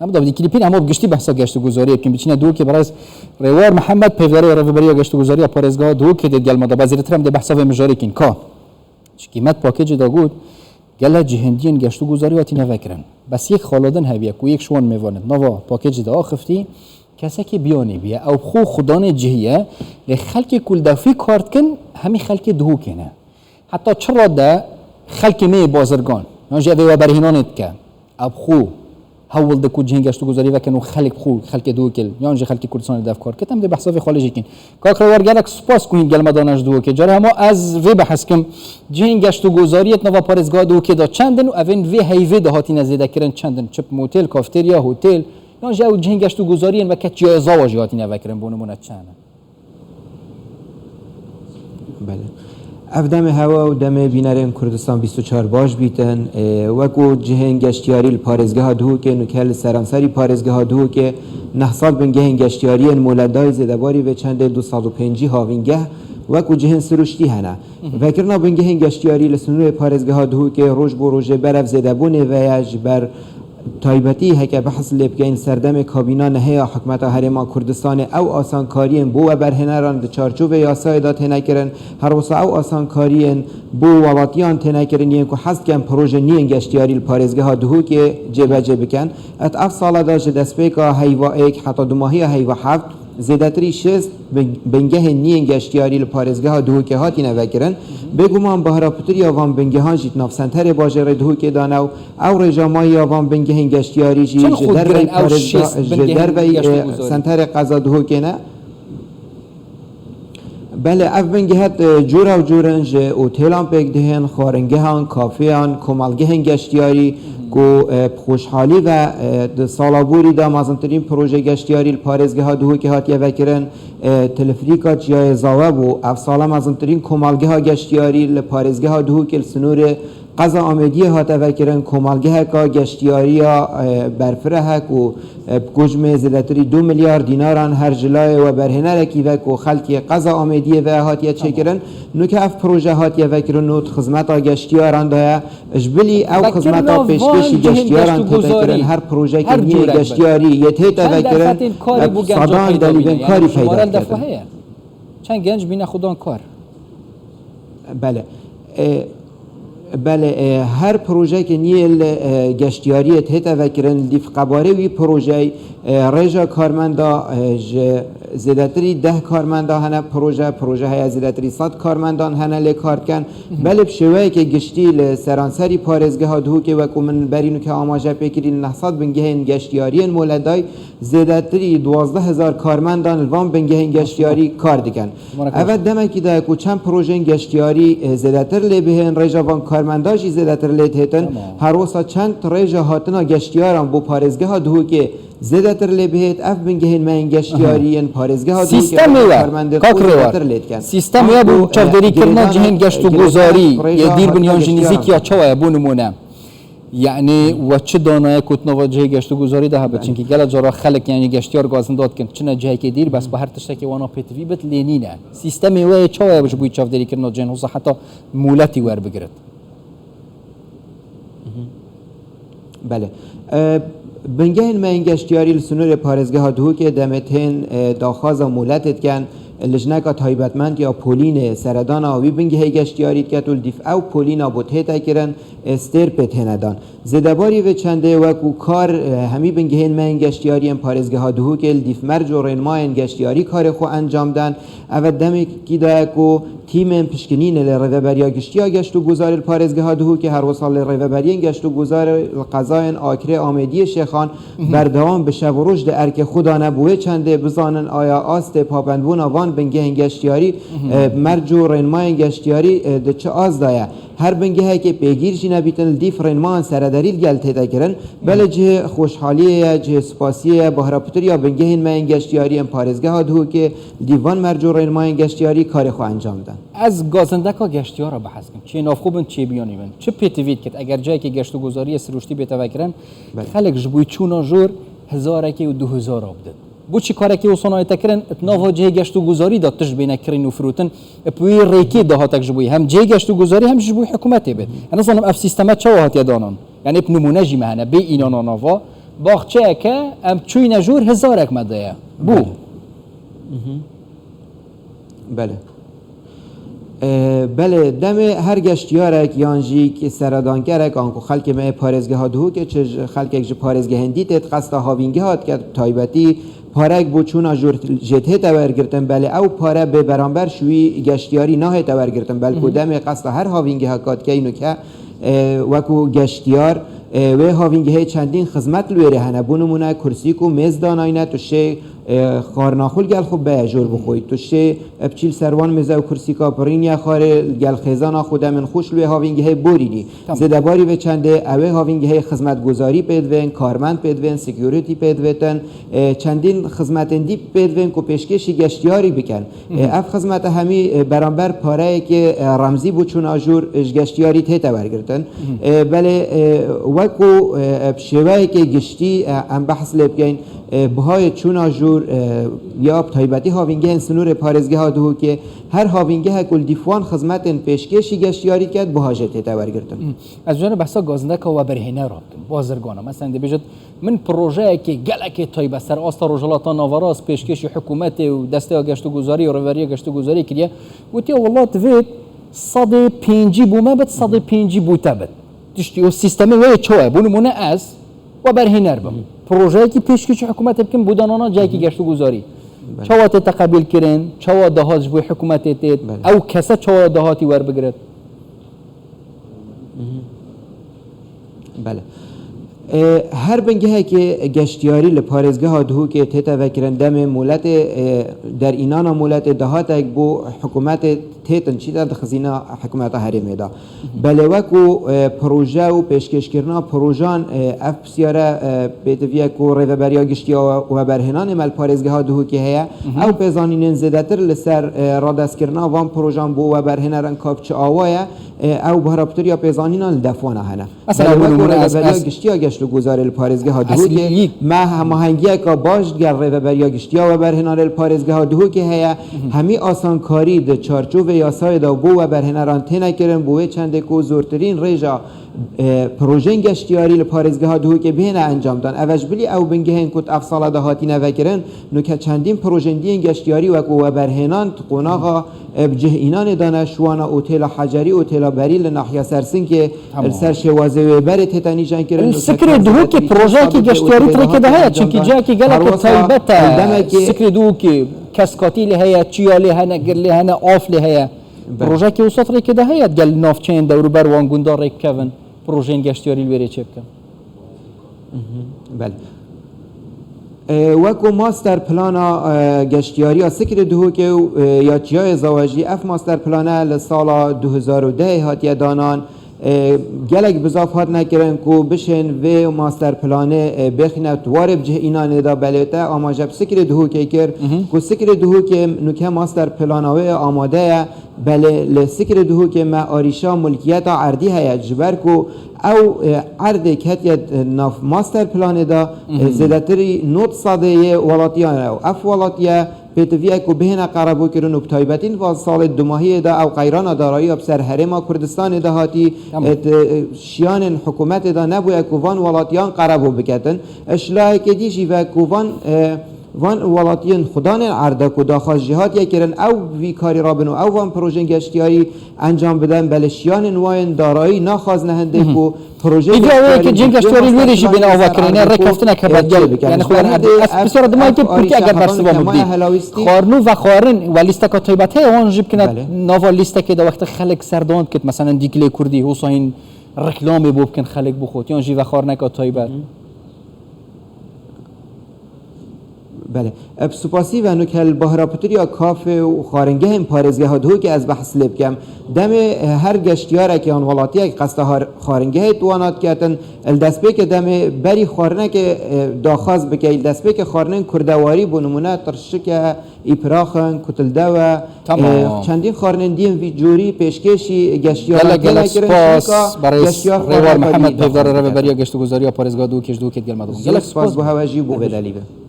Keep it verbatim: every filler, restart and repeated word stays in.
Em da vî klîpîn hema bi giştî behsa geşt û guzariyê bikin. Biçîne Duhokê, birêz Rêwar Mihemed, peyvdarê rêveberiya geşt û guzariya parêzgeha Duhokê dê di gel me de. Ba zêdetir em dê behsa vê mijarê kîn. Ka çikî me di pakêcê de got, gele cihêndiyên geşt û guzarî hatîne vekirin. Bes yek xala din hebiye ku yek ji wan mêvan e di nava pakêcê de axiftî, kesekî biyanî biye. Ew bi xwe xudanê cihî ye, lê xelkê ku li dewfî kar dikin, hemî xelkê Duhokê ne. Heta çi rade xelkê me yê bazirgan, yan jî ev ê weberhênanê dike? Ev xwe hewl de ku cihên geşt û guzarî vekin û xelk bi xwe, xelkê Duhokê, yan jî xelkê Kurdistanê dev kar ket, em dê behsa vê xalê jî kin. Kak Rêwar, gelek spas ku hîn gel me dane ji Duhokê. Cara hema ez vê behs kim, cihên geşt û guzariyê di nava parêzgeha Duhokê de çend in û evên vê heyvê de hatine zêdekirin çend in? Çi bi motel, kafeterya, hotel, yan jî ew cihên geşt û guzariyên weke Çiyayê Zawa jî hatine vekirin, bo nimûne çend in? Belê. Ev demê hewa û demê bînerên Kurdistan bîst û çar baş bîtin. Ê, wekû cihên geştiyarî li parêzgeha Duhokê nûke li seranserî parêzgeha Duhokê neh sed bingehên geştiyariyên moledayî zêdebarî vê çendê du sed û pêncî havîngeh wekû cihên siruştî hene. Vekirina bingehên geştiyarî li sinûrê parêzgeha Duhokê roj bo rojê berev zêdebûnê ve ye, ji ber taybetî heke behs lê bikeyin, serdemê kabîna neheya hikûmeta Herêma Kurdistanê ew asankariyên bo weberhêneran di çarçovê yasayê de têne kirin, her wisa ew asankariyên bo welatiyan têne kirin yên ku hez dikin proje niyên geştiyarî li parêzgeha Duhokê cêbecê bikin. Ev sala de ji destpêka heyva êk heta dumahiya heyva heft zêdetirî şêst bin-, bingehên niyên geştiyarî li parêzgeha Duhokê hatine vekirin. Bêguman bahra pitiriya van bingehan jî di nav senterê bajêrê Duhokê de ne û ew rêja mayiya van bingehên geştiyarî jî ji derveyî parêzgeha, ji derveyî, e, senterê qeza Duhokê ne. Belê, ev bingehet, e, cora û cor in, ji otêlan pêk dihên, xwaringehan, kafeyan, komelgehên geştiyarî ku, e, bi xweşhalî ve, e, di sala borî de mezintirîn proje geştiyarî li parêzgeha Duhokê hatiye vekirin. E, Tilifrîka Çiyayê Zawe bû. Ev sala mezintirîn komelgeha geştiyarî li parêzgeha Duhokê li sinûrê qeza Amêdiyê hate vekirin. Komelgeheka geştiyariya, e, berfireh e ku, e, bi kujmê zêdetirî du milyar dînaran her ji layê weberhênerekî ve ku xelkê qeza Amêdiyê ve hatiye çêkirin. Nûke ev proje hatiye vekirin û di xizmeta geştiyaran de ye. Ji bilî ew xizmeta pêşkêşî geştiyaran tête kirin, her projeyeke niyê geştiyarî yê tête vekirin, e, bi sedan delîvên karî peyda dikin. Çend genc bîne xudan kar? Belê. E, belê, e, her projeyeke niyê li, e, geştiyariyê tête vekirin, li dîf qebarê wî projeyê, e, rêja karmenda, e, ji zêdetirî deh karmenda hene proje, proje heye zêdetirî sed karmendan hene lê kar dikin. Belê bi şêweyeke giştî li seranserî parêzgeha Duhokê wekû min berî nûke amaje pê kirî li neh sed bingehên geştiyariyên moledayî zêdetirî duwazdeh hezar karmendan li van bingehên geştiyarî kar dikin. Eve demekî daye ku çend projeyên geştiyarî, e, zêdetir lê bihên rêja van karmenda jî zêdetir lê dihêtin. Her wisa çend rêja hatina geştiyaran bo parêzgeha Duhokê zêdetir lê bihêt, ev bingehên me yên geştiyarî yên parêzgeha Duhokê karmendê xwe zêdetir lê dikin. Sîstemê ya bo çavdêrîkirina cihên geşt û guzarî yê dîr bin yan jî nêzîk ya çawa ye, bo nimûne? Yanî we çi danaye ku di nava cihê geşt û guzarî de hebe? Çimkî gelek cara xelk, yanî geştiyar gazinda dikin, çine cihekê dîr, bes bi her tiştekê wana pêtivî bit, lê nîne. Sîstemê we yê çawa ye ji bo çavdêrîkirina cihên, wisa heta moletî werbigirit? Belê. E, bingehên me yên geştiyarî li sinûrê parêzgeha Duhokê demê tên, e, daxwaza moletê dikin. Lijneka taybetmend ya polînê seredana wî bingehê geştiyarî diket û li dîf ew polîna bo tête kirin, e, stêr pê têne dan. Zêdebarî vê çendê wekû kar, e, hemî bingehên me yên geştiyarî yên parêzgeha Duhokê li dîf merc û rênmayên geştiyarî karê xwe encam den. Eve demekî daye ku tîmên pişkinînê li Rêveberiya Giştî ya Geşt û Guzarê li parêzgeha Duhokê, her wisa li Rêveberiyên Geşt û Guzarê li qezayên Akirê, Amêdiyê, Şêxan berdewam bi şev û roj di erkê xwe de ne, bo wê çendê bizanin aya astê pabendbûna van bingehên geştiyarî, e, merc û rênmayên geştiyarî, e, di çi as de ye. Her bingehekê pêgîr jî nebîtin, li dîf rênmayan serederî li gel tête kirin. Belê cihê xweşhaliyê ye, cihê spasiyê ye, bahra pitir ya bingehên me yên geştiyarî yên parêzgeha Duhokê li dîf van merc û rênmayên geştiyarî karê xwe encam didin. Ez gazindeka geştiyara behs kim. Çê nav xwe bin, çê biyanî bin. Çi pêtivî dikit? Eger cihekê geşt û guzariyê sirûştî bête vekirin, belê, xelk ji bo çûna jor hezarekê û du hezara bidin. Bo çi karekî wisa nayête kirin, di nava cihê geşt û guzarî de tişt bêne kirîn û firotin, bi wî rêkê dahatek ji bo yê hem cihê geşt û guzarî hem jî ji bo hikûmetê bê. Ez nizanim ev sîsteme çawa hatiye danan. Yanî bi nimûne jî me hene, bê înana nava, Baxçeyeke em çûyne jûr hizarek me daye. Bû. Belê. Belê. Ee, belê, demê her geştiyarek yan jî ki seredankerek, anku xelkê me yê parêzgeha Duhokê, çi ji xelkek ji parêzgehên dî têt qesta havîngeha diket, taybetî parek bû çûna jûr jê tête wergirtin, belê ew pare bê beramber ji wî geştiyarî nahête wergirtin. Belku demê qesta her havîngeha ka dikey nuke, e, wekû geştiyar, e, wê havîngehê çendîn xizmet li wêrê hene. Bû nimûne kursîk û mêz danayne, tu şê, e, xwarina xwe li gel xwe beye jor bixwî. Tu şê, e, biçî li ser wan mêze û kursîka pirîn ya xwarê li gel xêzana xwe demên xweş li wê havîngehê borînî. Tamam. Zêdebarî vê çendê ew ê havîngehê xizmetguzarî pê divên, karmend pê divên, security pê divêtin, e, çendîn xizmetên dî pê divên ku pêşkêşî geştiyarî bikin. E, ev xizmete hemî, e, beramber pareyekê, e, remzî bû çûna jûr, e, ji geştiyarî tête wergirtin. E, belê, e, wekû, e, e, bi şêweyekê giştî, e, em behs lê bikeyn, e, bihayê çûna jûr, e, ya bi taybetî havîngehên sinûrê parêzgeha Duhokê, her havîngehek ku li dîf wan xizmetên pêşkêşî geştiyarî diket, biha jê tête wergirtin. Ez jê re behsa gazindeka weberhêner re bikim, bazirgana. Mesela dibêjit, min projeyekê gelekê taybet ser asta Rojhilata Naverast pêşkêşî hikûmetê û desteya geştûguzarî û rêveberiya geştûguzarî kiriye. Gotiye, wela divêt sedê pêncî bo me bit, sedê pêncî bo te bit. Tiştî û sîstemê wê çawa ye? Bo nimûne ez weberhêner bim. Projeyekî pêşkêşî hikûmetê bikim bo danana cihekî geştûguzarî. Belê. Çawa tê teqebûl kirin? Çawa dahat ji bo hikûmetê têt? Belê. Ew kese çawa dahatî werbigrit? Belê. E, her bingehekê geştiyarî li parêzgeha Duhokê tête vekirin, demê moletê, e, derînana moletê dahatek bo hikûmetê têtin, çî de dixizîna hikûmeta herêmê de. Belê wekû, e, proje û pêşkêşkirina projan, e, ev pisyare, e, pêtiviyek ku Rêveberiya Giştî ya Weberhênanê me li parêzgeha Duhokê heye, ew pêzanînên zêdetir li ser, e, radestkirina van projan bo weberhênerin ka bi çi awa ye, e, ew bihra pitir ya pêzanînan li def wana hene. Mesela, belê, bo wek nimûne, ez, Rêveberiya ez Giştî ya Geştûguzarê li parêzgeha Duhokê, me hemahengiyeka baş digel Rêveberiya Giştî ya Weberhênanê li parêzgeha Duhokê heye. Hemî asankarî di çarçovê yasayê de bo weberhêneran têne kirin, bo wê çendê ku zortirîn rêja, e, projeyên geştiyarî li parêzgeha Duhokê bihêne encamdan. Ev e ji bilî ew bingehên ku di ev sala de hatîne vekirin, nuke çendîn projeyên dî yên geştiyarî wekû weberhênan di qonaxa, e, bi cih înanê de ne, ji wana otêla Hecerî, otêla Berî li nahiya Sersinkê, li ser şêwazê wê berê tête nîşankirin. Sikrê Duhokê projeyekî geştiyarî tirêkê de heye, çimkî cihekî gelekî taybet e. Sikrê Duhokê keskatî lê heye, çiya lê hene, gir lê hene, av lê heye. Belê. Projeyekî wisa tirêkê de heye, gel navçeyên dewrûber wan gunda rêk bikevin, projeyên geştiyarî li wêrê çêbikin. Belê. E, weko master plana, e, geştiyariya Sikrê Duhokê û, e, ya Çiyayê Zawajî, ev master plane li sala du hezar û dehê hatiye danan. E, gelek bizaf hatine kirin ku bişên vê master planê, e, bêxîne di warê bi cih înanê de, belê te amaje bi Sikrê Duhokê kir ku Sikrê Duhokê nuke master plana wê amade ye. Belê li Sikrê Duhokê me arîşa mulkiyeta erdî heye, ji ber ku ew, e, erdê ketiye, e, nav master planê de, e, zêdetirî nod sedê yê welatiyan e û ev welatiye pêtiviyek ku bihêne qerebûkirin û bi taybetî di van salê dumahiyê de ew qeyrana darayiya bi ser Herêma Kurdistanê de hatî, e, di, e, şiyanên hikûmetê de nebûye ku van welatiyan qerebû biketin. E, ji layekê dî jî ve ku van, e, Van welatiyên xudanên erde ku daxwaz jî hatiye kirin, ew vî karî rabin û ew van projeyên geştiyarî encam bidin, belê şiyanên wayên darayî naxwazine hindê ku projeyên geştiyarî cihên geştiyarî li wê rê jî bên avakirin, yanî rêkeftinek hebe gel, yanî xwe erdê. Ez pisyara dimayê kê kurtî eger bersiva min bidî. Xwarin û vexwarin we lîsteka taybet heye, wan jî bikine nava lîstekê de wextê xelk serdewam dikit, meselen Dîklê Kurdî, Husayîn reklamê bo bikin xelk bixwet, yan jî vexwarineka taybet. Belê. Bi spasî ve nuke li bahra pitiriya kafê û xwaringehên parêzgeha Duhokê ez behs lê bikem. Demê her geştiyarek yan welatiyek qesta har-, xwaringehê di wana diketin, li destpêkê demê berî xwarinekê, e, daxwaz bike, li destpêkê xwarinên kurdewarî, bo nimûne tirşike, îpiraxin, kutildew e, Tamam. e, çendîn xwarinên dî yên vî cûrî pêşkêşî geştiyarên Gelek, gelek têne kirin, spas, şirîka berêz geştiyar Rêwar xwarineka Mihemed, dî pêvdarê daxwaz Rêveberiya dike. Geştgozariya Parêzgeha Duhokê ji Duhokê digel me dibûn. Zor gelek spas spas. Bo hewe jî bo bedelî be.